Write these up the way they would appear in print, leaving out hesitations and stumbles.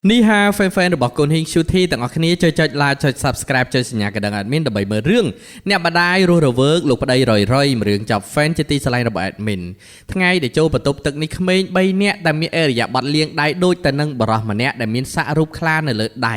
នេះហា fan fan របស់កូនហ៊ីង Shooty ទាំងអស់គ្នាជួយចុច like ចុច Subscribe ចុចសញ្ញាកណ្ដឹង admin ដើម្បីមើលរឿងអ្នកម្ដាយរស់រវើកលោកប្តីរយរយមួយរឿងចាប់ fan ជាទីស្រឡាញ់របស់ admin ថ្ងៃដែលចូលបន្ទប់ទឹកនេះក្មេង3នាក់ដែលមានអរិយាប័ត្រលាងដៃដូចតែនឹងបរោះម្នាក់ដែលមានសាក់រូបខ្លានៅលើដៃ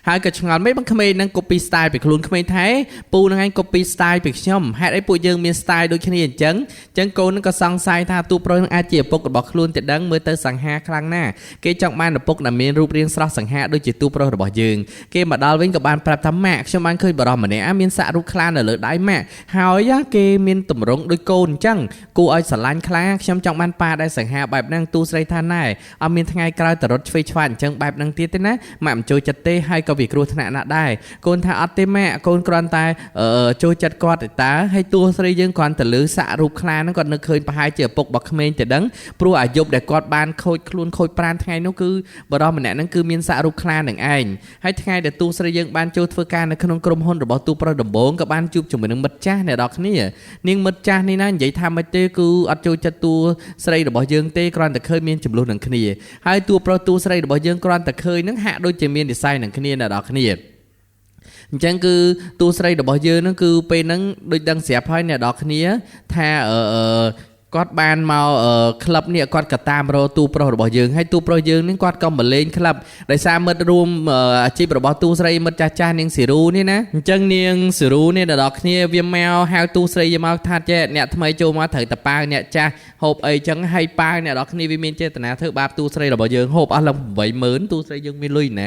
ហើយក៏ឆ្ងល់មិនបងក្មេងនឹង copy style ពីខ្លួនក្មេងថែពូនឹងឯង copy style ពីខ្ញុំហេតុអីពួកយើងមាន style ដូចគ្នាអញ្ចឹងអញ្ចឹងកូននឹងក៏សង្ស័យថាទូប្រុសនឹងអាចជាឪពុករបស់ខ្លួនទៅដឹងមើលទៅសង្ហាខ្លាំងណាស់គេចង់បានឪពុកដែលមានរូបរាងស្រស់សង្ហាដូចជាទូប្រុសរបស់យើងគេមកដល់វិញក៏បានប្រាប់ថាម៉ាក់ខ្ញុំបានឃើញបរិសម្នាក់មានសាក់រូបខ្លានៅលើដៃម៉ាក់ហើយគេមានទម្រង់ដូចកូនអញ្ចឹងគួរឲ្យស្រឡាញ់ខ្លាំងខ្ញុំចង់បានប៉ាដែលសង្ហាបែបហ្នឹងទូស្រីថាណែអត់មានថ្ងៃក្រោយតរត់ឆ្វេងឆ្វាយអញ្ចឹងបែបហ្នឹងទៀតទេណាម៉ាក់មិនចូលចិត្តទេហើយក៏វាគ្រោះថ្នាក់ណាស់ដែរកូនថាអត់ទេម៉ាក់កូនគ្រាន់តែចូលចិត្តគាត់ទេតើហើយតួស្រីយើងគ្រាន់តែលើសាក់រូបខ្លាហ្នឹងគាត់នឹកឃើញប្រហែលជាឪពុករបស់ក្មេងទៅដឹងព្រោះអាយុដែលគាត់បានខូចខ្លួនខូចប្រានថ្ងៃនោះគឺបរិសម្នាក់ហ្នឹងគឺមានសាក់រូបខ្លានឹងឯងហើយថ្ងៃដែលតួស្រីយើងបានចូលធ្វើការនៅក្នុងក្រុមហ៊ុនរបស់ទូប្រុសដំបងក៏បានជួបជាមួយនឹងមិត្តចាស់អ្នកនរគ្នានាងមិត្តចាស់នេះណានិយាយថាមិនទេគឺអត់ចូលចិត្តតួស្រីរបស់យើងទេគ្រាន់តែឃើញមានចំនួននឹងគ្នាហើយតួប្រុសតួស្រីរបស់យើងគ្រាន់តែឃើញនឹងហាក់ដូចជាមាននិស័យនឹងគ្នាអ្នកនរគ្នាអញ្ចឹងគឺតួស្រីរបស់យើងហ្នឹងគឺពេលហ្នឹងដូចដឹងស្រាប់ហើយអ្នកនរគ្នាថាអឺគាត់បានមកក្លឹបនេះគាត់ក៏តាមរកទូប្រុសរបស់យើងហើយទូប្រុសយើងនេះគាត់ក៏មកលេងក្លឹបដោយសារមិត្តរួមអាជីពរបស់ទូស្រីមិត្តចាស់ចាស់នាងស៊ីរូនេះណាអញ្ចឹងនាងស៊ីរូនេះដល់គ្នាវាមកហៅទូស្រីយកមកថាចេះអ្នកថ្មីចូលមកត្រូវតប៉ាវអ្នកចាស់ហូបអីចឹងហើយប៉ាវអ្នកដល់គ្នាវាមានចេតនាធ្វើបាបទូស្រីរបស់យើងហូបអស់ឡើង80000ទូស្រីយើងមានលុយណ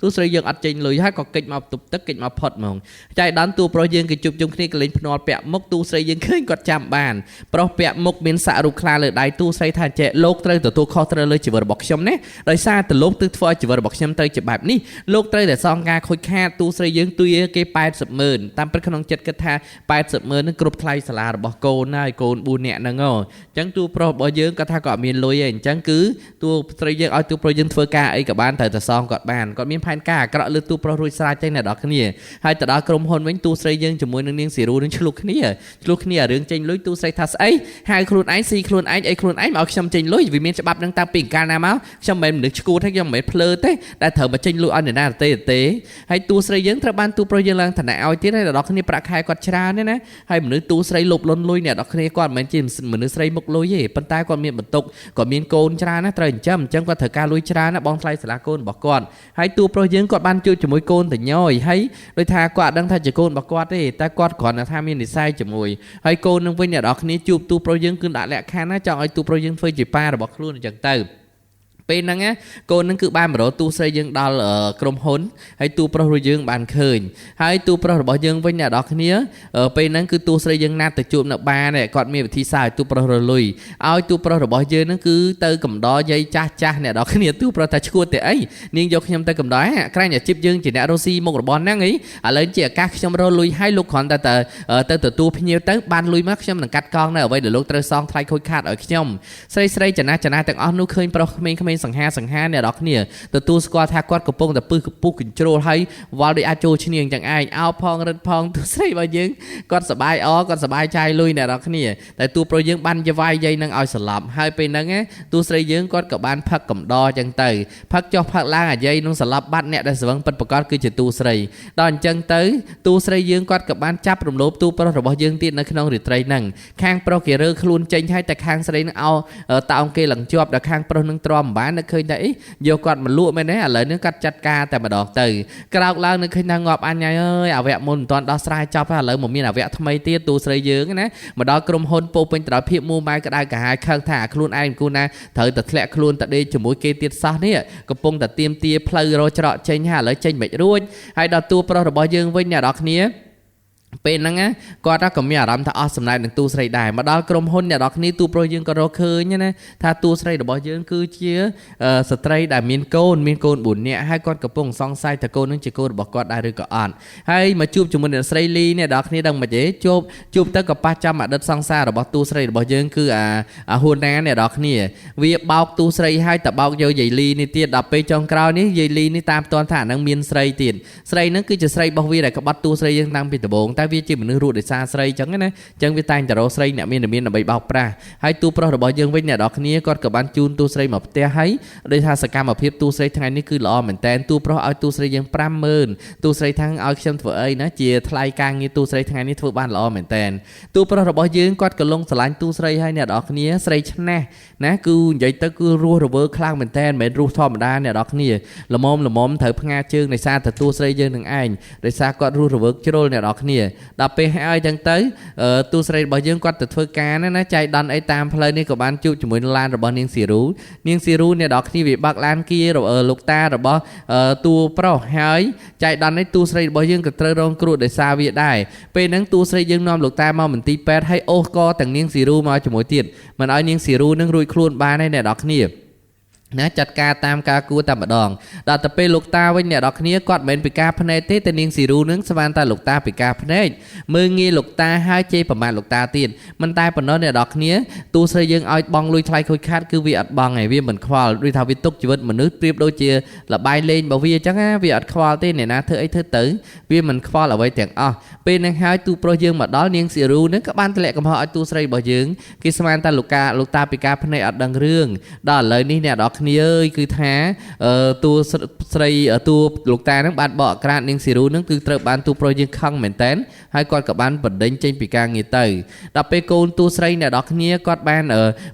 ាទូស្រីយើងអត់ចេញលុយហើយក៏កិច្ចមកទប់ទឹកកិច្ចមកផុតហ្មងចៃដន្យទូប្រុសយើងគេជួបជុំគ្នាក៏លេងភ្នាល់ពាក់មុខទូស្រីយើងឃើញគាត់ចាំបានប្រុសពាក់មុខមានសាក់រូបខ្លាលើដៃទូស្រីថាចេះលោកត្រូវទទួលខុសត្រូវលើជីវិតរបស់ខ្ញុំណាដោយសារតែលោកទើបធ្វើឲ្យជីវិតរបស់ខ្ញុំត្រូវជាបែបនេះលោកត្រូវតែសងការខូចខាតទូស្រីយើងទួយគេ80ម៉ឺនតាមពិតក្នុងចិត្តគិតថា80ម៉ឺននឹងគ្រប់ថ្លៃសាលារបស់កូនហើយកូន4នាក់ហ្នឹងហ៎អញ្ចឹងទូប្រុសរបស់យើងគាត់ថាគាត់អត់មានលុយទេអញ្ចឹងគឺទូស្រីយើងឲ្យទូប្រុសយើងធ្វើការអីក៏បានត្រូវតែសងគាត់បានគាត់មានផែនការអាក្រក់លើទូប្រុសរួចស្រេចទេអ្នកនរគ្នាហើយទៅដល់ក្រុមហ៊ុនវិញទូស្រីយើងជាមួយនឹងនាងស៊ីរូនឹងឆ្លុះគ្នាឆ្លុះគ្នារឿងចេញលុយទូស្រីថាស្អីហៅខ្លួនឯងស៊ីខ្លួនឯងអីខ្លួនឯងមកឲ្យខ្ញុំចេញលុយវាមានច្បាប់នឹងតាំងពីកាលណាមកខ្ញុំមិនមែនមនុស្សឈួតទេខ្ញុំមិនមែនភ្លើទេដែលត្រូវមកចេញលុយឲ្យអ្នកណាទេទេហើយទូស្រីយើងត្រូវបានទូប្រុសយើងឡើងឋានៈឲ្យទៀតហើយដល់គ្នាប្រាក់ខែគាត់ច្រើនទេណាហើយមនុស្សទូស្រីលោភលន់លុយអ្នកដល់គ្នាគាត់មិនមែនជាមនុស្សស្រីមុខលុយទេប៉ុន្តែគាត់មានបន្ទុកគាត់មានកូនច្រើនណាត្រូវចិញ្ចឹមអញ្ចឹងគាត់ត្រូវការលុយច្រើនណាបងថ្លៃសាលាកូនរបស់គាត់ហើយទូប្រុសយើងគាត់បានជួបជាមួយកូនតញយហើយដូចថាគាត់អត់ដឹងថាជាកូនរបស់គាត់ទេតែគាត់គ្រាន់តែថាមាននិស័យជាមួយហើយកូននឹងវិញអ្នកនរគ្នាជួបទូប្រុសយើងគឺដាក់លក្ខខណ្ឌណាចង់ឲ្យទូប្រុសយើងធ្វើជាប៉ារបស់ខ្លួនអញ្ចឹងទៅពេលហ្នឹងណាកូនហ្នឹងគឺបានមករកទូស្រីយើងដល់ក្រុមហ៊ុនហើយទូប្រុសរបស់យើងបានឃើញហើយទូប្រុសរបស់យើងវិញអ្នកនរគ្នាពេលហ្នឹងគឺទូស្រីយើងណាត់ទៅជួបនៅបានគាត់មានវិធីសាស្ត្រឲ្យទូប្រុសរលុយឲ្យទូប្រុសរបស់យើងហ្នឹងគឺទៅកំដរយាយចាស់ចាស់អ្នកនរគ្នាទូប្រុសតែឈួតទេអីនាងយកខ្ញុំទៅកំដរក្រែងអាជីពយើងជាអ្នករស់ស៊ីមុខរបរហ្នឹងអីឥឡូវជាឱកាសខ្ញុំរលុយឲ្យលោកគ្រាន់តែទៅទទួលភ្ញៀវទៅបានលុយមកខ្ញុំនឹងកាត់កងនៅអ្វីដែលលោកត្រូវសងថ្លៃខូចខាតឲ្យខ្ញុំស្រីស្រីចំណាស់ចំណាស់ទាំងអស់នោះឃើញប្រុសក្មេងៗសង្ហាសង្ហាអ្នកនរគ្នាទទួលស្គាល់ថាគាត់កំពុងតែពឹសពុះកញ្ជ្រោលហើយវល់ដូចអាចចូលឈ្នៀងចឹងឯងអោផងរឹតផងទូស្រីរបស់យើងគាត់សបាយអគាត់សបាយចាយលុយអ្នកនរគ្នាតែទូប្រុសយើងបានយវាយយាយនឹងឲ្យស្លាប់ហើយពេលហ្នឹងទូស្រីយើងគាត់ក៏បានផឹកកំដរចឹងទៅផឹកចុះផឹកឡើងអាយាយនឹងស្លាប់បាត់អ្នកដែលស្វឹងពិតប្រកបគឺជាទូស្រីដល់អញ្ចឹងទៅទូស្រីយើងគាត់ក៏បានចាប់រំលោភទូប្រុសរបស់យើងទៀតនៅក្នុងរាត្រីហ្នឹងខាងប្រុសគេរើខ្លួនចេញហើយតែខាងស្រីនឹងអោតោងគេឡើងជាប់ដល់ខាងប្រុសនឹងទ្រាំមិនបាននឹកឃើញថាអីយកគាត់មកលក់មែនទេឥឡូវនេះគាត់ចាត់ការតែម្ដងទៅក្រោកឡើងនឹកឃើញថាងាប់អញហើយអើយអវៈមុនមិនទាន់ដោះស្រាយចប់ហើយឥឡូវមកមានអវៈថ្មីទៀតទូស្រីយើងណាមកដល់ក្រុមហ៊ុនពោពេញទៅដោយភាពមួម៉ៅក្តៅក្រហាយខឹងថាខ្លួនឯងគូណាត្រូវតែធ្លាក់ខ្លួនតែដេកជាមួយគេទៀតសោះនេះកំពុងតែទៀមទាផ្លូវរច្រកចេញហើយឥឡូវចេញមិនរួចហើយដល់តួប្រុសរបស់យើងវិញអ្នកនរគ្នាពេលហ្នឹងគាត់ក៏មានអារម្មណ៍ថាអស់សំណែននឹងទូស្រីដែរមកដល់ក្រុមហ៊ុនអ្នកនរគ្នាទូប្រុសយើងក៏រកឃើញណាថាទូស្រីរបស់យើងគឺជាស្ត្រីដែលមានកូនមានកូន4នាក់ហើយគាត់កំពុងសង្ស័យថាកូននឹងជាកូនរបស់គាត់ដែរឬក៏អត់ហើយមកជួបជាមួយអ្នកស្រីលីអ្នកនរគ្នាដឹងមិនទេជួបជួបទៅក៏ប៉ះចំអតីតសង្សាររបស់ទូស្រីរបស់យើងគឺអាហ៊ួនណាអ្នកនរគ្នាវាបោកទូស្រីហើយតបោកយកយាយលីនេះទៀតដល់ពេលចុងក្រោយនេះយាយលីនេះតាមផ្ទាន់ថាអានឹងមានស្រីទៀតស្រីនឹងគឺជាស្រីរបស់វាដែលក្បត់ទូស្រីយើងតាំងពីដំបូង តែវាជាមនុស្សរស់ដោយសារស្រីអញ្ចឹងណាអញ្ចឹងវាតែងតែរកស្រីអ្នកមានមានដើម្បីបោកប្រាស់ហើយតួប្រុសរបស់យើងវិញអ្នកនរគ្នាគាត់ក៏បានជូនតួស្រីមកផ្ទះហើយដោយថាសកម្មភាពតួស្រីថ្ងៃនេះគឺល្អមែនតើតួប្រុសឲ្យតួស្រីយើង50000តួស្រីថាងឲ្យខ្ញុំធ្វើអីណាជាថ្លៃការងារតួស្រីថ្ងៃនេះធ្វើបានល្អមែនតើតួប្រុសរបស់យើងគាត់ក៏លងស្រឡាញ់តួស្រីហើយអ្នកនរគ្នាស្រីឆ្នះណាគឺនិយាយទៅគឺរស់រវើកខ្លាំងមែនតើមិនមែនរស់ធម្មតាអ្នកនរគ្នាល្មមល្មមត្រូវផ្ងាជើងដោយសារតែតួស្រីយើងនឹងឯងដោយសារគាត់រស់រវើកជ្រុលអ្នកនរគ្នាដល់ពេលហើយចឹងទៅតួស្រីរបស់យើងគាត់ទៅធ្វើការណាចៃដន្យអីតាមផ្លូវនេះក៏បានជួបជាមួយឡានរបស់នាងស៊ីរូនាងស៊ីរូអ្នកនរគ្នាវាបាក់ឡានគៀលោកតារបស់តួប្រុសហើយចៃដន្យនេះតួស្រីរបស់យើងក៏ត្រូវរងគ្រោះដោយសារវាដែរពេលហ្នឹងតួស្រីយើងនាំលោកតាមកមន្ទីរពេទ្យហើយអូសកទាំងនាងស៊ីរូមកជាមួយទៀតមិនឲ្យនាងស៊ីរូនឹងរួចខ្លួនបានទេអ្នកនរគ្នាណាចាត់ការតាមការគួរតែម្ដងដល់ទៅពេលលោកតាវិញអ្នកនរគ្នាគាត់មិនមែនពិការភ្នែកទេតែនាងស៊ីរូនឹងស្មានតែលោកតាពិការភ្នែកមើលងាយលោកតាហើយជេរប្រមាថលោកតាទៀតមិនតែប៉ុណ្ណោះអ្នកនរគ្នាតួស្រីយើងឲ្យបងលុយថ្លៃខូចខាតគឺវាអត់បងឯងវាមិនខ្វល់ដូចថាវាទុកជីវិតមនុស្សប្រៀបដូចជាលបាយលេងរបស់វាអញ្ចឹងណាវាអត់ខ្វល់ទេអ្នកណាធ្វើអីធ្វើទៅវាមិនខ្វល់អ្វីទាំងអស់ពេលនឹងហើយទូប្រុសយើងមកដល់នាងស៊ីរូនឹងក៏បានធ្លាក់កំហុសឲ្យតួស្រីរបស់យើងគេស្មានតែលោកតាពិការភ្នែកអត់ដឹងរឿងដល់ឥឡូវនេះអ្នកនរគ្នាអើយគឺថាតួស្រីតួលោកតានឹងបានបកក្រាតនាងស៊ីរូនឹងគឺត្រូវបានតួប្រុសយើងខឹងមែនតែនហើយគាត់ក៏បានបណ្ដេញចេញពីការងារទៅដល់ពេលកូនតួស្រីអ្នកនរគ្នាគាត់បាន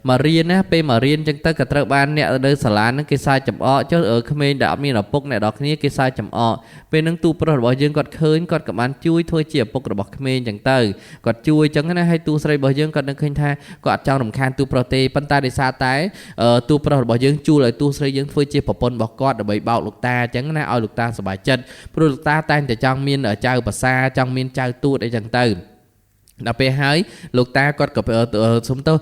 មករៀនណាពេលមករៀនចឹងទៅក៏ត្រូវបានអ្នកនៅសាលានឹងគេសើចចំអកចុះក្មេងដែលអត់មានឪពុកអ្នកនរគ្នាគេសើចចំអកពេលនឹងតួប្រុសរបស់យើងគាត់ឃើញគាត់ក៏បានជួយធ្វើជាឪពុករបស់ក្មេងចឹងទៅគាត់ជួយចឹងណាហើយតួស្រីរបស់យើងគាត់នឹងឃើញថាគាត់អត់ចង់រំខានតួប្រុសទេប៉ុន្តែដោយសារតែតួប្រុសរបស់យើងជួលឲ្យតួស្រីយើងធ្វើជាប្រពន្ធរបស់គាត់ដើម្បីបោកលោកតាអញ្ចឹងណាឲ្យលោកតាសប្បាយចិត្តព្រោះលោកតាតែងតែចង់មានចៅប្រសាចង់មានចៅទួតអីចឹងទៅដល់ពេលហើយលោកតាគាត់ក៏សុំទៅ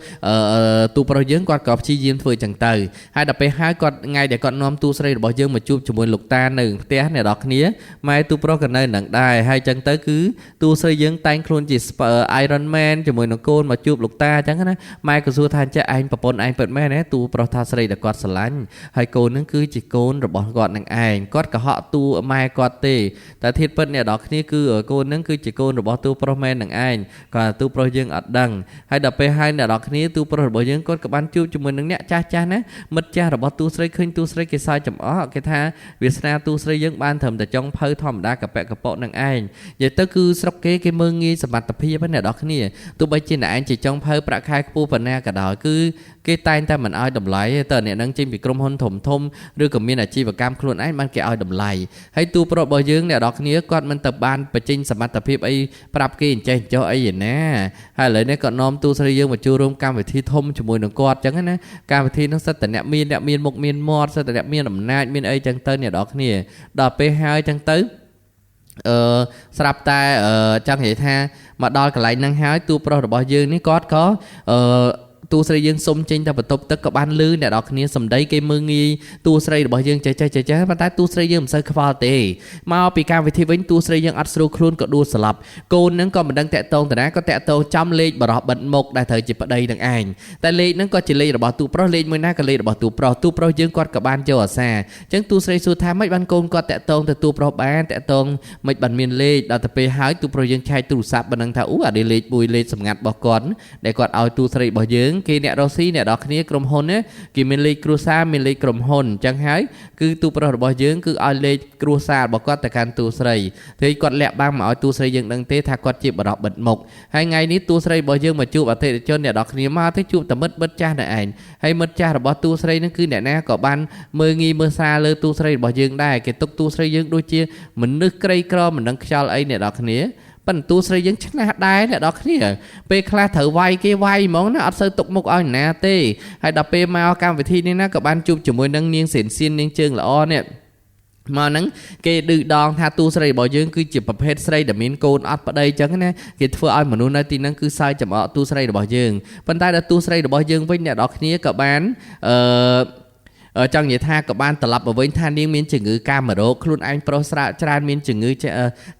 ទូប្រុសយើងគាត់ក៏ព្យាយាមធ្វើចឹងទៅហើយដល់ពេលហើយគាត់ថ្ងៃដែលគាត់នាំទូស្រីរបស់យើងមកជួបជាមួយលោកតានៅផ្ទះអ្នកនរគ្នាម៉ែទូប្រុសក៏នៅនឹងដែរហើយចឹងទៅគឺទូស្រីយើងតែងខ្លួនជា Iron Man ជាមួយនឹងកូនមកជួបលោកតាចឹងណាម៉ែក៏សួរថាចេះឯងប្រពន្ធឯងពិតមែនទេទូប្រុសថាស្រីដែលគាត់ស្រឡាញ់ហើយកូននឹងគឺជាកូនរបស់គាត់នឹងឯងគាត់ក៏ហក់ទូម៉ែគាត់ទេតែធាតុពិតអ្នកនរគ្នាគឺកូននឹងគឺជាកូនរបស់ទូប្រុសមែននឹងឯងគាត់ទូប្រុសយើងអត់ដឹងហើយដល់ពេលហើយអ្នកនរគ្នាទូប្រុសរបស់យើងគាត់ក៏បានជួបជាមួយនឹងអ្នកចាស់ចាស់ណាមិត្តចាស់របស់ទូស្រីឃើញទូស្រីគេសើចចំអកគេថាវាសនាទូស្រីយើងបានត្រឹមតែចុងភៅធម្មតាកប៉កប៉ុនឹងឯងនិយាយទៅគឺស្រុកគេគេមើលងាយសមត្ថភាពអ្នកនរគ្នាទោះបីជាអ្នកឯងជាចុងភៅប្រាក់ខែខ្ពស់ប៉ុណ្ណាក៏ដោយគឺគេតែងតែមិនឲ្យតម្លៃទេតើអ្នកនឹងចេញពីក្រុមហ៊ុនធំធំឬក៏មានអាជីវកម្មខ្លួនឯងបានគេឲ្យតម្លៃហើយទូប្រុសរបស់យើងអ្នកនរគ្នាគាត់មិនទៅបានបញ្ចេញសមត្ថភាពអីប្រាប់គេអញ្ចេះចុះអីឯណាហើយឥឡូវនេះគាត់នាំទូស្រីយើងមកចូលរួមកម្មវិធីធំជាមួយនឹងគាត់ចឹងណាកម្មវិធីនោះសិតតែអ្នកមានអ្នកមានមុខមានមាត់សិតតែអ្នកមានអំណាចមានអីចឹងទៅអ្នកនរគ្នាដល់ពេលហើយចឹងទៅស្រាប់តែចង់និយាយថាមកដល់កន្លែងហ្នឹងហើយទូប្រុសរបស់យើងនេះគាត់ក៏តួស្រីយើងសុំចេញតែបន្ទប់ទឹកក៏បានលឺអ្នកនរគ្នាសម្ដីគេមើងងាយតួស្រីរបស់យើងចេះចេះចេះចេះប៉ុន្តែតួស្រីយើងមិនសូវខ្វល់ទេមកពីកម្មវិធីវិញតួស្រីយើងអត់ស្រួលខ្លួនក៏ដួលស្លាប់កូននឹងក៏មិនដឹងតាក់តងតាណាក៏តាក់តងចំលេខបរោះបិទមុខដែលត្រូវជាប្តីនឹងឯងតែលេខហ្នឹងក៏ជាលេខរបស់តួប្រុសលេខមួយណាក៏លេខរបស់តួប្រុសតួប្រុសយើងគាត់ក៏បានយកអាសាអញ្ចឹងតួស្រីសួរថាម៉េចបានកូនគាត់តាក់តងទៅតួប្រុសបានតាក់តងម៉េចបានមានលេខដល់ទៅពេលហើយតួប្រុសយើងឆែកទូរស័ព្ទមិនដឹងថាអូអានេះលេខមួយលេខសម្ងាត់របស់គាត់ដែលគាត់ឲ្យតួស្រីរបស់យើងគេអ្នករស់ស៊ីអ្នកនរគ្នាក្រុមហ៊ុនណាគេមានលេខគ្រួសារមានលេខក្រុមហ៊ុនអញ្ចឹងហើយគឺទូប្រុសរបស់យើងគឺឲ្យលេខគ្រួសាររបស់គាត់ទៅកាន់តួស្រីទេគាត់លាក់បាំងមកឲ្យតួស្រីយើងដឹងទេថាគាត់ជាបរិបិទមុខហើយថ្ងៃនេះតួស្រីរបស់យើងមកជួបអតិថិជនអ្នកនរគ្នាមកទេជួបតែមិត្តបិទចាស់នៅឯងហើយមិត្តចាស់របស់តួស្រីនឹងគឺអ្នកណាក៏បានមើលងាយមើលស្រាលលើតួស្រីរបស់យើងដែរគេទុកតួស្រីយើងដូចជាមនុស្សក្រីក្រមិនដឹងខ្យល់អីអ្នកនរគ្នាប៉ុន្តែតួស្រីយើងឆ្នះដែរអ្នកនរគ្នាពេលខ្លះត្រូវវាយគេវាយហ្មងណាអត់សូវទុកមុខឲ្យណាទេហើយដល់ពេលមកកម្មវិធីនេះណាក៏បានជួបជាមួយនឹងនាងសេនសៀននាងជើងល្អនេះមកហ្នឹងគេឌឺដងថាតួស្រីរបស់យើងគឺជាប្រភេទស្រីដែលមានកូនអត់ប្តីចឹងណាគេធ្វើឲ្យមនុស្សនៅទីហ្នឹងគឺសើចចំអកតួស្រីរបស់យើងប៉ុន្តែដល់តួស្រីរបស់យើងវិញអ្នកនរគ្នាក៏បានចង់និយាយថាក៏បានត្រឡប់មកវិញថានាងមានជំងឺកាមរោគខ្លួនឯងប្រុសស្រាច្រើនមានជំងឺ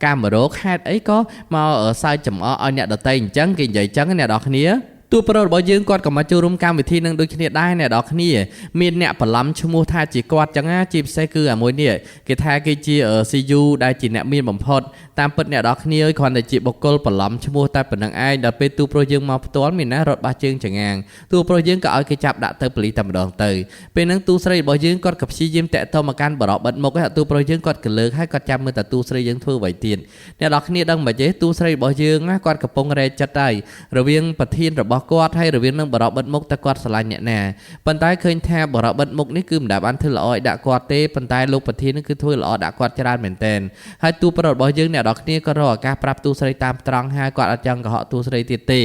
កាមរោគហេតុអីក៏មកសើចចំអកឲ្យអ្នកដទៃអញ្ចឹងគេនិយាយអញ្ចឹងអ្នកនរគ្នា តួប្រុសរបស់យើងគាត់ក៏មកចូលរួមកម្មវិធីនឹងដូចគ្នាដែរអ្នកនរគ្នាមានអ្នកបន្លំឈ្មោះថាជាគាត់ចឹងណាជាពិសេសគឺអាមួយនេះគេថាគេជា CU ដែលជាអ្នកមានបំផុតតាមពិតអ្នកនរគ្នាគ្រាន់តែជាបុគ្គលបន្លំឈ្មោះតែប៉ុណ្្នឹងឯងដល់ពេលតួប្រុសយើងមកផ្ទាល់មានណារត់បាសជើងចងាងតួប្រុសយើងក៏ឲ្យគេចាប់ដាក់ទៅប៉ូលីសតែម្ដងទៅពេលហ្នឹងតួស្រីរបស់យើងគាត់ក៏ព្យាយាមតាក់ទងមកកាន់បរិបិទមុខឯតួប្រុសយើងគាត់ក៏លើកហើយគាត់ចាំមើលតែតួស្រីយើងធ្វើអ្វីទៀតអ្នកនរគ្នាដឹងមិនទេតួស្រីរបស់យើងណាគាត់កំពុងរែកចិត្តហើយរវាងប្រធានរបស់គាត់ហើយរវាងនឹងបរិបិទមុខតើគាត់ស្រឡាញ់អ្នកណាប៉ុន្តែឃើញថាបរិបិទមុខនេះគឺមិនដែលបានធ្វើល្អឲ្យដាក់គាត់ទេប៉ុន្តែលោកប្រធាននេះគឺធ្វើល្អដាក់គាត់ច្រើនមែនទែនហើយតួប្រុសរបស់យើងអ្នកនរគ្នាក៏រកឱកាសប្រាប់តួស្រីតាមត្រង់ហើយគាត់អត់ចង់កុហកតួស្រីទៀតទ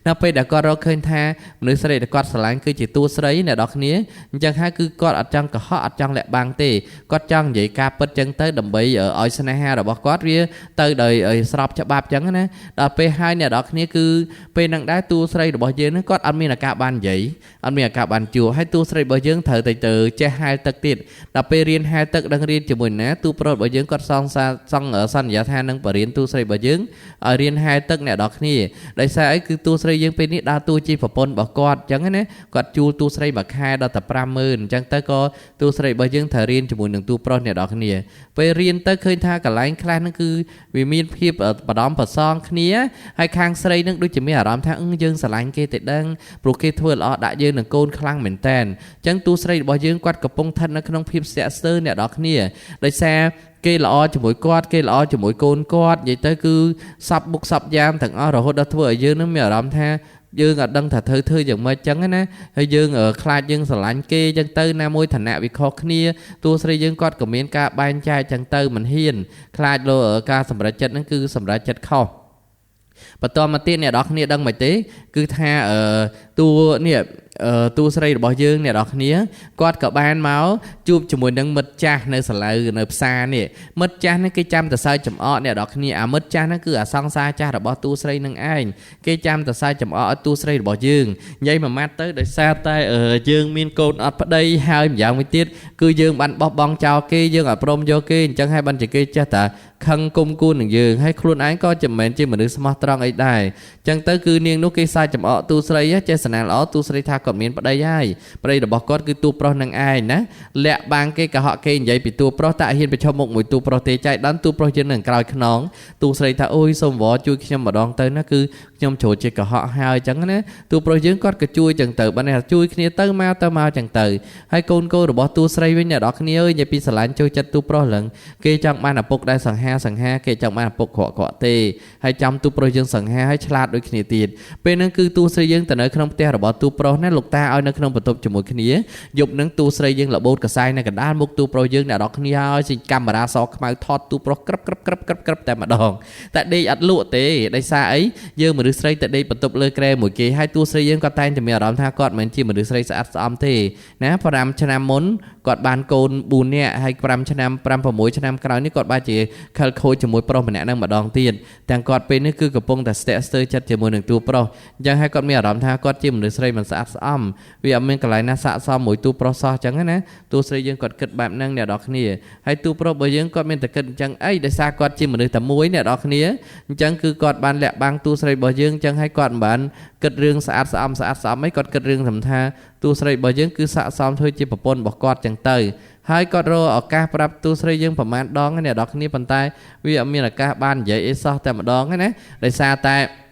េនៅពេលដែលគាត់រកឃើញថាមនុស្សស្រីដែលគាត់ស្រឡាញ់គឺជាតួស្រីអ្នកនរគ្នាអញ្ចឹងហើយគឺគាត់អត់ចង់កុហកអត់ចង់លាក់បាំងទេគាត់ចង់និយាយការពិតចឹងទៅដើម្បីឲ្យស្នេហារបស់គាត់វាទៅដោយស្របច្បាប់ចឹងណាដល់ពេលហើយអ្នកនរគ្នាគឺពេលហ្នឹងដែរតួស្រីរបស់យើងហ្នឹងគាត់អត់មានឱកាសបាននិយាយអត់មានឱកាសបានជួបហើយតួស្រីរបស់យើងត្រូវតែទៅចេះហែលទឹកទៀតដល់ពេលរៀនហែលទឹកដឹងរៀនជាមួយណាតួប្រុសរបស់យើងគាត់សងសន្យាថានឹងបរៀនតួស្រីរបស់យើងឲ្យរៀនហែលទឹកអ្នកនរគ្នាដោយសារអីគឺតួស្រីយើងពេលនេះដើរតួជាប្រពន្ធរបស់គាត់ចឹងណាគាត់ជួលតួស្រីមួយខែដល់តែ 50000 អញ្ចឹងទៅក៏តួស្រីរបស់យើងត្រូវរៀនជាមួយនឹងតួប្រុសអ្នកនរគ្នាពេលរៀនទៅឃើញថាកន្លែងខ្លះហ្នឹងគឺវាមានភាពបដំប្រសងគ្នាហើយខាងស្រីហ្នឹងដូចជាមានអារម្មណ៍ថាយើងស្រឡាញ់គេតែដឹងព្រោះគេធ្វើល្អដាក់យើងនឹងកូនខ្លាំងមែនតែនអញ្ចឹងតួស្រីរបស់យើងគាត់កំពុងស្ថិតនៅក្នុងភាពស្ទាក់ស្ទើរអ្នកនរគ្នាដោយសារគេល្អជាមួយគាត់គេល្អជាមួយកូនគាត់និយាយទៅគឺសពបុកសពយ៉ាងទាំងអស់រហូតដល់ធ្វើឲ្យយើងនឹងមានអារម្មណ៍ថាយើងអត់ដឹងថាធ្វើយ៉ាងម៉េចចឹងណាហើយយើងខ្លាចយើងស្រឡាញ់គេចឹងទៅណាមួយឋានៈវាខុសគ្នាតួស្រីយើងគាត់ក៏មានការបែងចែកចឹងទៅមិនហ៊ានខ្លាចលោការសម្រេចចិត្តហ្នឹងគឺសម្រេចចិត្តខុសបន្តមកទៀតអ្នកនរគ្នាដឹងមិនទេគឺថាតួនេះតួស្រីរបស់យើងអ្នកនរគ្នាគាត់ក៏បានមកជួបជាមួយនឹងមិត្តចាស់នៅសាឡៅនៅផ្សារនេះមិត្តចាស់នេះគេចាំតែសើចចំអកអ្នកនរគ្នាអាមិត្តចាស់ហ្នឹងគឺអាសង្សារចាស់របស់តួស្រីនឹងឯងគេចាំតែសើចចំអកឲ្យតួស្រីរបស់យើងនិយាយមួយម៉ាត់ទៅដោយសារតែយើងមានកូនអត់ប្តីហើយម្យ៉ាងមួយទៀតគឺយើងបានបោះបង់ចោលគេយើងអត់ព្រមយកគេអញ្ចឹងហើយបានជាគេចេះតែខឹងគុំគួននឹងយើងហើយខ្លួនឯងក៏មិនមែនជាមនុស្សស្មោះត្រង់អីដែរអញ្ចឹងទៅគឺនាងនោះគេសើចចំអកតួស្រីចេះសណាល្អតួស្រីថាគាត់មានប្តីហើយប្តីរបស់គាត់គឺតួប្រុសនឹងឯងណាលាក់បាំងគេកុហកគេនិយាយពីតួប្រុសតែហ៊ានប្រឈមមុខមួយតួប្រុសទេចៃដន្យតួប្រុសយើងនឹងក្រោយខ្នងតួស្រីថាអូយសូមវល់ជួយខ្ញុំម្ដងទៅណាគឺខ្ញុំជ្រុលជាកុហកហើយអញ្ចឹងណាតួប្រុសយើងគាត់ក៏ជួយអញ្ចឹងទៅបើនេះជួយគ្នាទៅមកទៅមកអញ្ចឹងទៅហើយកូនកូនរបស់តួស្រីវិញអ្នកនរគ្នាអើយនិយាយពីស្រឡាញ់ចូលចិត្តតួប្រុសឡើងគេចង់បានឪពុកដែលសង្ហាគេចង់បានឪពុកក្រក់ទេហើយចាំតួប្រុសយើងសង្ហាហើយឆ្លាតដូចគ្នាទៀតពេលហ្នឹងគឺតួស្រីយើងទៅនៅក្នុងផ្ទះរបស់តួប្រុសណាលោកតាឲ្យនៅក្នុងបន្ទប់ជាមួយគ្នាយប់ហ្នឹងតួស្រីយើងរបូតកសែងនៅកណ្ដាលមុខតួប្រុសយើងអ្នកនរគ្នាហើយចេញកាមេរ៉ាសខ្មៅថតតួប្រុសក្រឹបក្រឹបក្រឹបក្រឹបក្រឹបតែម្ដងតែដេកអត់លក់ទេដោយសារអីយើងមនុស្សស្រីតែដេកបន្ទប់លើគ្រែមួយគេហើយតួស្រីយើងក៏តែងតែមានអារម្មណ៍ថាគាត់មិនមែនជាមនុស្សស្រីស្អាតស្អំទេណា5ឆ្នាំមុនគាត់បានកូន4នាក់ហើយ5ឆ្នាំ5 6ឆ្នាំក្រោយនេះគាត់បានជាខិលខូចជាមួយប្រុសម្នាក់ហ្នឹងម្ដងទៀតទាំងគាត់ពេលនេះគឺកំពុងតែស្ទាក់ស្ទើរចិត្តជាមួយនឹងតួប្រុសអញ្ចឹងហើយគាត់មានអារម្មណ៍ថាគាត់ជាមនុស្សស្រីមិនស្អាតស្អំវាអត់មានកន្លែងណាស័ក្តិសមមួយតួប្រុសសោះអញ្ចឹងណាតួស្រីយើងគាត់គិតបែបហ្នឹងអ្នកនរគ្នាហើយតួប្រុសរបស់យើងគាត់មានតែគិតអញ្ចឹងអីដោយសារគាត់ជាមនុស្សតែមួយអ្នកនរគ្នាអញ្ចឹងគឺគាត់បានលាក់បាំងតួស្រីរបស់យើងអញ្ចឹងហើយគាត់មិនបានគិតរឿងស្អាតស្អំស្អាតស្អំអីគាត់គិតរឿងសំថាតួស្រីរបស់យើងគឺស័ក្តិសមធ្វើជាប្រពន្ធរបស់គាត់ចឹងទៅហើយគាត់រកឱកាសប្រាប់តួស្រីយើងប្រហែលដងអ្នកនរគ្នាប៉ុន្តែវាអត់មានឱកាសបាននិយាយអីសោះតែម្ដងណាដោយសារត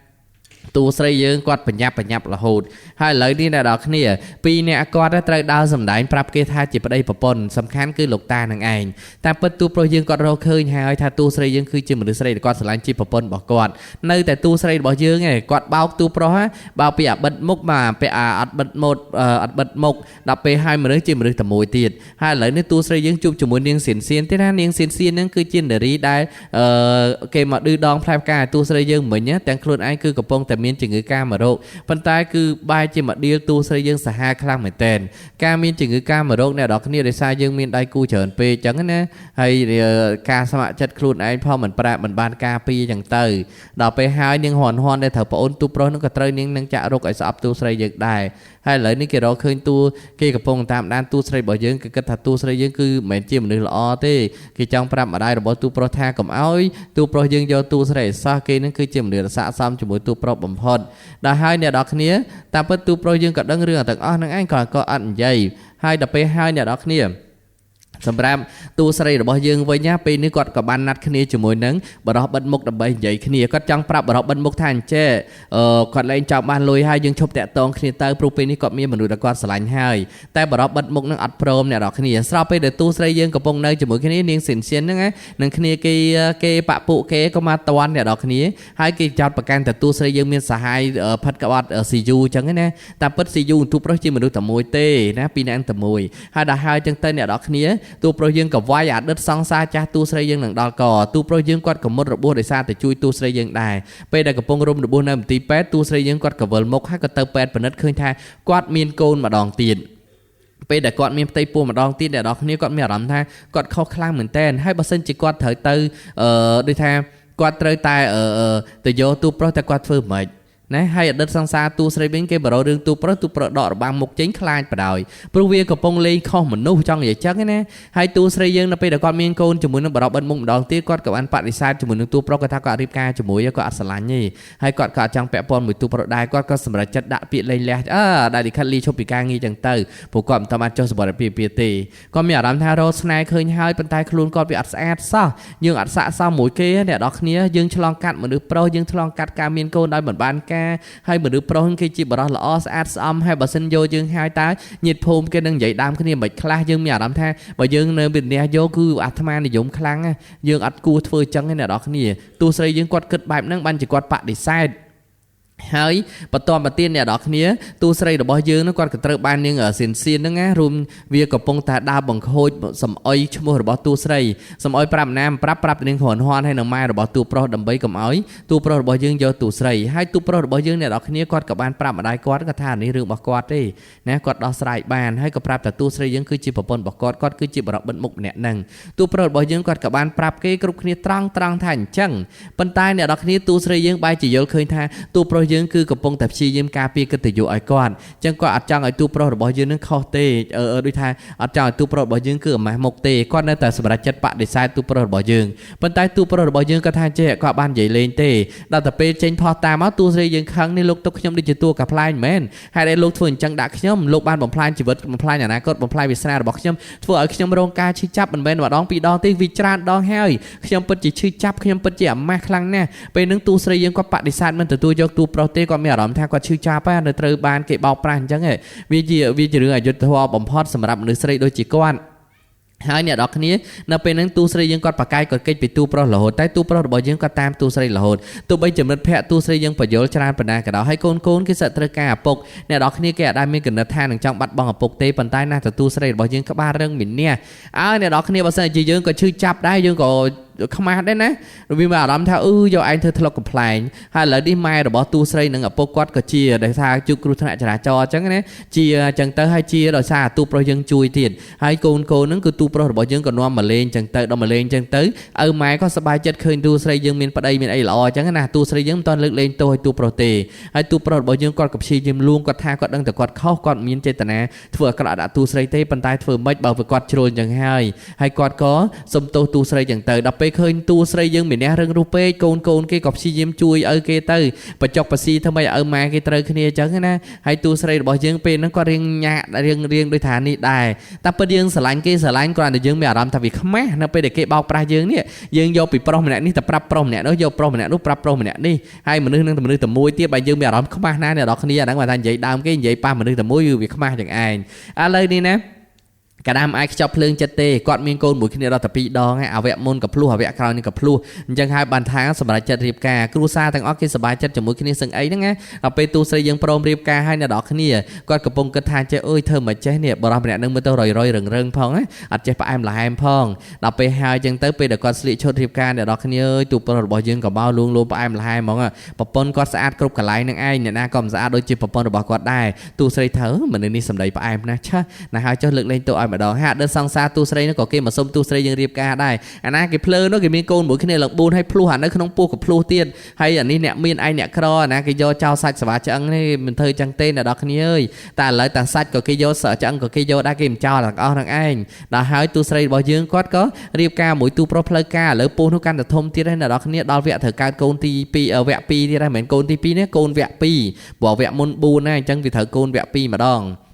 ែតួស្រីយើងគាត់បញ្ញាប់រហូតហើយឥឡូវនេះអ្នកនរគ្នាពីរអ្នកគាត់ត្រូវដើរសម្ដែងប្រាប់គេថាជាប្តីប្រពន្ធសំខាន់គឺលោកតានឹងឯងតាមពិតតួប្រុសយើងគាត់រកឃើញហើយថាតួស្រីយើងគឺជាមនុស្សស្រីដែលគាត់ស្រឡាញ់ជាប្រពន្ធរបស់គាត់នៅតែតួស្រីរបស់យើងឯងគាត់បោកតួប្រុសហ៎បោកពីអាបិទមុខមកពេលអាអត់បិទម៉ូតអត់បិទមុខដល់ពេលហើយមនុស្សជាមនុស្សតែមួយទៀតហើយឥឡូវនេះតួស្រីយើងជួបជាមួយនាងសៀនសៀនទេណានាងសៀនសៀនហ្នឹងគឺជានារីដែលគេមកឌឺដងផ្លែផ្កាតួស្រីយើងមិញទាំងខ្លួនឯងគឺកំពុងតែមានជំងឺកាមរោគប៉ុន្តែគឺបែរជាមកដៀលតួស្រីយើងសាហាវខ្លាំងមែនទែនការមានជំងឺកាមរោគអ្នកនរគ្នាដោយសារយើងមានដៃគូច្រើនពេកអញ្ចឹងណាហើយការស្ម័គ្រចិត្តខ្លួនឯងផងមិនប្រាក់មិនបានការពារអញ្ចឹងទៅដល់ពេលហើយនាងហ៊ានដែលត្រូវប្អូនទូប្រុសនោះក៏ត្រូវនាងនឹងចាក់រោគឲ្យស្អប់តួស្រីយើងដែរ ហើយឥឡូវនេះគេរកឃើញតួគេកំពុងតាមដានតួស្រីរបស់យើងគេគិតថាតួស្រីយើងគឺមិនមែនជាមនុស្សល្អទេគេចង់ប្រាប់ម្ដាយរបស់តួប្រុសថាកុំឲ្យតួប្រុសយើងយកតួស្រីឲ្យសោះគេនឹងគឺជាមនុស្សស័ក្តិសមជាមួយតួប្រុសបំផុតដល់ហើយអ្នកនរគ្នាតាមពិតតួប្រុសយើងក៏ដឹងរឿងទាំងអស់ហ្នឹងឯងក៏អត់និយាយហើយដល់ពេលហើយអ្នកនរគ្នាសម្រាប់តួស្រីរបស់យើងវិញណាពេលនេះគាត់ក៏បានណាត់គ្នាជាមួយនឹងបរោះបិទមុខដើម្បីនិយាយគ្នាគាត់ចង់ប្រាប់បរោះបិទមុខថាអញ្ចេះគាត់លែងចង់បានលុយហើយយើងឈប់តាក់ទងគ្នាទៅព្រោះពេលនេះគាត់មានមនុស្សដែលគាត់ស្រឡាញ់ហើយតែបរោះបិទមុខនឹងអត់ព្រមអ្នកនរគ្នាស្របពេលដែលតួស្រីយើងកំពុងនៅជាមួយគ្នានាងសិនសៀនហ្នឹងណានឹងគ្នាគេបាក់ពួកគេក៏មកតន់អ្នកនរគ្នាហើយគេចោទប្រកាន់តែតួស្រីយើងមានសហាយផិតក្បត់ស៊ីយូអញ្ចឹងណាតែពិតស៊ីយូទូប្រុសជាមនុស្សតែមួយទេណាពីរនាក់តែមួយហើយដល់ហើយអញ្ចឹងទៅអ្នកនរគ្នាតួប្រុសយើងក៏វាយអតីតសង្សារចាស់តួស្រីយើងនឹងដល់កតួប្រុសយើងគាត់ក៏មុតរបួសដោយសារតែជួយតួស្រីយើងដែរពេលដែលកំពុងរុំរបួសនៅមន្ទីរពេទ្យតួស្រីយើងគាត់ក៏វិលមុខហើយក៏ទៅពេទ្យពិនិត្យឃើញថាគាត់មានកូនម្ដងទៀតពេលដែលគាត់មានផ្ទៃពោះម្ដងទៀតអ្នកនរគ្នាគាត់មានអារម្មណ៍ថាគាត់ខុសខ្លាំងមែនទែនហើយបើសិនជាគាត់ត្រូវទៅដូចថាគាត់ត្រូវតែទៅយកតួប្រុសតែគាត់ធ្វើមិនណាហើយអតីតសង្សារតួស្រីវិញគេបរោរឿងតួប្រុសតួប្រុសដករបាំងមុខចេញខ្លាចបដ ாய் ព្រោះវាកំពុងលេងខុសមនុស្សចង់និយាយចឹងណាហើយតួស្រីយើងនៅពេលដែលគាត់មានកូនជាមួយនឹងបរោបិទមុខម្ដងទៀតគាត់ក៏បានបដិសេធជាមួយនឹងតួប្រុសគាត់ថាគាត់រៀបការជាមួយគាត់អត់ស្រឡាញ់ទេហើយគាត់ក៏អត់ចង់ពាក់ព័ន្ធមួយតួប្រុសដែរគាត់ក៏សម្រេចចិត្តដាក់ពាក្យលេងលះដាក់លិខិតលីឈប់ពីការងារចឹងទៅព្រោះគាត់មិនបានចុះសម្បត្តិពីពីទេគាត់មានអារម្មណ៍ថារកស្នេហ៍ឃើញហើយប៉ុន្តែខ្លួនគាត់វាអត់ស្អាតសោះយើងអត់ស័ក្តិសមមួយគេអ្នកនរគ្នាយើងឆ្លងកាត់មនុស្សប្រុសយើងឆ្លងកាត់ការមានកូនដោយមិនបានការហើយមនុស្សប្រុសគេជាបរិសល្អស្អាតស្អំហើយបើសិនយកយើងហើយតើញាតិភូមិគេនឹងនិយាយដើមគ្នាមិនខ្លះយើងមានអារម្មណ៍ថាបើយើងនៅវិន័យយកគឺអាត្មានិយមខ្លាំងយើងអត់គួរធ្វើចឹងទេអ្នកនរគ្នាទោះស្រីយើងគាត់គិតបែបហ្នឹងបានជាគាត់បដិសេធហើយបន្តមកទៀតអ្នកនរគ្នាតួស្រីរបស់យើងនោះគាត់ក៏ត្រូវបាននាងសៀនសៀនហ្នឹងណារួមវាកំពុងតែដើរបង្ខូចសំអុយឈ្មោះរបស់តួស្រីសំអុយប្រាប់ណាមប្រាប់នាងគ្រាន់ហន់ហើយនឹងម៉ែរបស់តួប្រុសដើម្បីកុំឲ្យតួប្រុសរបស់យើងយកតួស្រីហើយតួប្រុសរបស់យើងអ្នកនរគ្នាគាត់ក៏បានប្រាប់ម្ដាយគាត់គាត់ថានេះរឿងរបស់គាត់ទេណាគាត់ដោះស្រាយបានហើយក៏ប្រាប់ថាតួស្រីយើងគឺជាប្រពន្ធរបស់គាត់គាត់គឺជាបរិបិទមុខម្នាក់ហ្នឹងតួប្រុសរបស់យើងគាត់ក៏បានប្រាប់គេគ្រប់គ្នាត្រង់ថាអញ្ចឹងប៉ុន្តែអ្នកនរគ្នាតួស្រីយើងបែរជាយល់ឃើញថាតួប្រុសយើងគឺកំពុងតែព្យាយាមការពារកិត្តិយសឲ្យគាត់អញ្ចឹងគាត់អត់ចង់ឲ្យតួប្រុសរបស់យើងនឹងខុសទេដូចថាអត់ចង់ឲ្យតួប្រុសរបស់យើងគឺអាម៉ាស់មុខទេគាត់នៅតែសម្រេចចិត្តបដិសេធតួប្រុសរបស់យើងប៉ុន្តែតួប្រុសរបស់យើងគាត់ថាចេះគាត់បាននិយាយលេងទេដល់តែពេលចេញផុសតាមមកតួស្រីយើងខឹងនេះលោកទុកខ្ញុំដូចជាតួកាផ្លែងមែនហេតុអីលោកធ្វើអញ្ចឹងដាក់ខ្ញុំលោកបានបំផ្លាញជីវិតបំផ្លាញអនាគតបំផ្លាញវាសនារបស់ខ្ញុំធ្វើឲ្យខ្ញុំរងការឈឺចាប់មិនមែនម្ដងពីរដងទេវាច្រើនដងហើយខ្ញុំពិតជាឈឺចាប់ខ្ញុំពិតជាអាម៉ាស់ខ្លាំងណាស់ពេលហ្នឹងតួស្រីយើងគាត់បដិសេធមិនទទួលយកតួប្រុសទេគាត់មានអារម្មណ៍ថាគាត់ឈឺចាប់ហើយនៅត្រូវបានគេបោកប្រាស់អញ្ចឹងវាជារឿងអយុត្តិធម៌បំផុតសម្រាប់មនុស្សស្រីដូចជាគាត់ហើយអ្នកនរគ្នានៅពេលហ្នឹងតួស្រីយើងគាត់ប្រកែកគាត់គេចពីតួប្រុសរហូតតែតួប្រុសរបស់យើងគាត់តាមតួស្រីរហូតទោះបីចំណិតភ័ក្រតួស្រីយើងបញ្យល់ច្រើនប៉ុណ្ណាក៏ដោយហើយកូនគេសិតត្រូវការឪពុកអ្នកនរគ្នាគេអាចដែលមានគណិតថានឹងចង់បាត់បង់ឪពុកទេប៉ុន្តែណាស់តួស្រីរបស់យើងក្បាលរឹងមានះអើអ្នកនរគ្នាបើសិនជាយើងក៏ឈឺចាប់ដែរយើងក៏ខ្មាស់ដែរណាវាមានអារម្មណ៍ថាយកឯងធ្វើធ្លុកកំប្លែងហើយឥឡូវនេះម៉ែរបស់តួស្រីនិងឪពុកគាត់ក៏ជាដោយសារជួបគ្រោះថ្នាក់ចរាចរណ៍អញ្ចឹងណាជាអញ្ចឹងទៅហើយជាដោយសារតួប្រុសយើងជួយទៀតហើយកូនហ្នឹងគឺតួប្រុសរបស់យើងក៏នាំមកលេងអញ្ចឹងទៅដល់មកលេងអញ្ចឹងទៅឪម៉ែក៏សប្បាយចិត្តឃើញតួស្រីយើងមានប្តីមានអីល្អអញ្ចឹងណាតួស្រីយើងមិនទាន់លើកលែងទោសឲ្យតួប្រុសទេហើយតួប្រុសរបស់យើងគាត់ក៏ព្យាយាមលួងគាត់ថាគាត់ដឹងតែគាត់ខុសគាត់មានចេតនាធ្វើអាក្រក់ដាក់តួស្រីទេប៉ុន្តែធ្វើម៉េចបើគាត់ជ្រុលអញ្ចឹងហើយហើយគាត់ក៏សុំទោសតួស្រីអញ្ចឹងទៅដល់ពេលឃើញតួស្រីយើងមានអ្នករឹងរូសពេកកូនគេក៏ព្យាយាមជួយឲ្យគេទៅបញ្ចុកបស៊ីធ្វើម៉េចឲ្យម៉ែគេត្រូវគ្នាអញ្ចឹងណាហើយតួស្រីរបស់យើងពេលហ្នឹងគាត់រៀងញាក់រៀងដូចថានេះដែរតែពិតយើងស្រឡាញ់គេស្រឡាញ់គ្រាន់តែយើងមានអារម្មណ៍ថាវាខ្មាស់នៅពេលដែលគេបោកប្រាស់យើងនេះយើងយកពីប្រុសម្នាក់នេះទៅប្រាប់ប្រុសម្នាក់នោះយកប្រុសម្នាក់នោះប្រាប់ប្រុសម្នាក់នេះហើយមនុស្សនឹងមនុស្សតែមួយទៀតបើយើងមានអារម្មណ៍ខ្មាស់ណាស់អ្នកនរគ្នាអាហ្នឹងបើថានិយាយដើមគេនិយាយប៉ះមនុស្សតែមួយវាខ្មាស់ទាំងឯងឥឡូវនេះណាកាដាមអាចខ្ចប់ភ្លើងចិត្តទេគាត់មានកូនមួយគ្នាដល់តែ2ដងហើយអវៈមុនក៏ភ្លោះអវៈក្រោយនេះក៏ភ្លោះអញ្ចឹងហើយបានថាសម្រាប់ចិត្តរៀបការគ្រួសារទាំងអស់គេសប្បាយចិត្តជាមួយគ្នាសឹងអីហ្នឹងណាដល់ពេលទូស្រីយើងព្រមរៀបការហើយអ្នកនរគ្នាគាត់កំពុងគិតថាចេះអើយធ្វើមិនចេះនេះបរិសម្នាក់នឹងមើលទៅរយរឹងផងណាអត់ចេះផ្អែមល្ហែមផងដល់ពេលហើយអញ្ចឹងទៅពេលដែលគាត់ស្លៀកឈុតរៀបការអ្នកនរគ្នាអើយទូប្រុសរបស់យើងក៏មកលួងលោមផ្អែមល្ហែមហ្មងប្រពន្ធគាត់ស្អាតគ្រប់កន្លែងនឹងឯងអ្នកណាក៏មិនស្អាតដូចជាប្រពន្ធរបស់គាត់ដែរទូស្រីធ្វើមនុស្សនេះសម្ដីផ្អែមណាស់ឆាណាហើយចុះលើកលែងទោសឲ្យ ម្ដងហាក់ដឹងសង្សារទូស្រីនោះក៏គេមកសុំទូស្រីយើងរៀបការដែរអាណាគេភ្លើនោះគេមានកូនមួយគ្នាឡើង4ហើយភ្លោះអានៅក្នុងពោះក៏ភ្លោះទៀតហើយអានេះអ្នកមានឯងអ្នកក្រអាណាគេយកចោលសាច់សវ៉ាឆ្អឹងនេះមិនធ្វើចឹងទេអ្នកនរគ្នាអើយតែឥឡូវតាសាច់ក៏គេយកសឆ្អឹងក៏គេយកដែរគេមិនចោលទាំងអស់ហ្នឹងឯងដល់ហើយទូស្រីរបស់យើងគាត់ក៏រៀបការមួយទូប្រុសផ្លូវការឥឡូវពោះនោះកាន់តែធំទៀតហើយអ្នកនរគ្នាដល់វគ្គត្រូវកើតកូនទី2វគ្គ2ទៀតហើយមិនមែនកូនទី2នេះកូនវគ្គ2ព្រោះវគ្គមុន4ណាអញ្ចឹងវាត្រូវកូនវគ្គ2ម្ដង។